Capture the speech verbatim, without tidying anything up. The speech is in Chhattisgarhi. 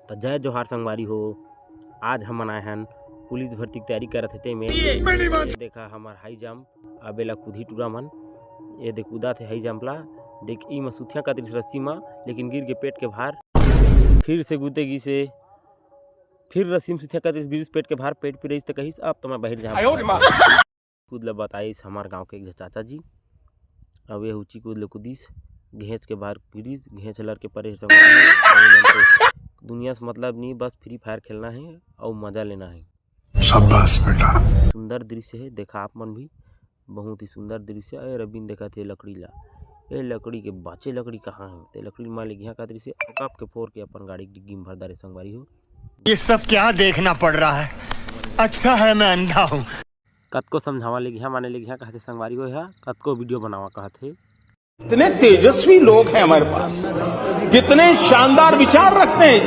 त जय जोहार संगवारी हो। आज हमन आए हन पुलिस भर्ती के तैयारी करत हे ते में। ये देखा हमर हाई जंप, अब एला कूदही टूरा मन। ये देख कूदत हे हाई जंप ला। देख ई म सुथिया कतरिस रस्सी म, लेकिन गिर के पेट के भार। फिर से कूदे गिस हे, फिर रस्सी म सुथिया कतरिस, गिरिस पेट के भार, पेट पिराइस त कहिस अब तो मैं बाहिर जाहूं। कूद ल बताइस हमर गांव के एक झन चाचा जी। अब ये ऊंची कूद ल कूदिस, घेंच के बाहर गिरिस, घेंच लर के परे हे संगवारी हो। अउ एमन तो दुनिया से मतलब नहीं, बस फ्री फायर खेलना है अउ मजा लेना है। शाबाश बेटा। सुंदर दृश्य है, देखा आप मन भी, बहुत ही सुंदर दृश्य है। अरे रबिन देखत हे लकड़ी ला, ए लकड़ी के बाचे लकड़ी कहाँ है? ते लकड़ी मार ले गिहा का दृश्य, अकाप के फोर के अपन गाड़ी के डिग्गी में भर डारे संगवारी हो। ये सब क्या देखना पड़ रहा है? अच्छा है मैं अंधा हूँ। कतको समझावा ले गिहा, माने ले गिहा कहत हे संगवारी हो, एहा कतको वीडियो बनावा कहत हे। इतने तेजस्वी लोग हैं हमारे पास, कितने शानदार विचार रखते हैं।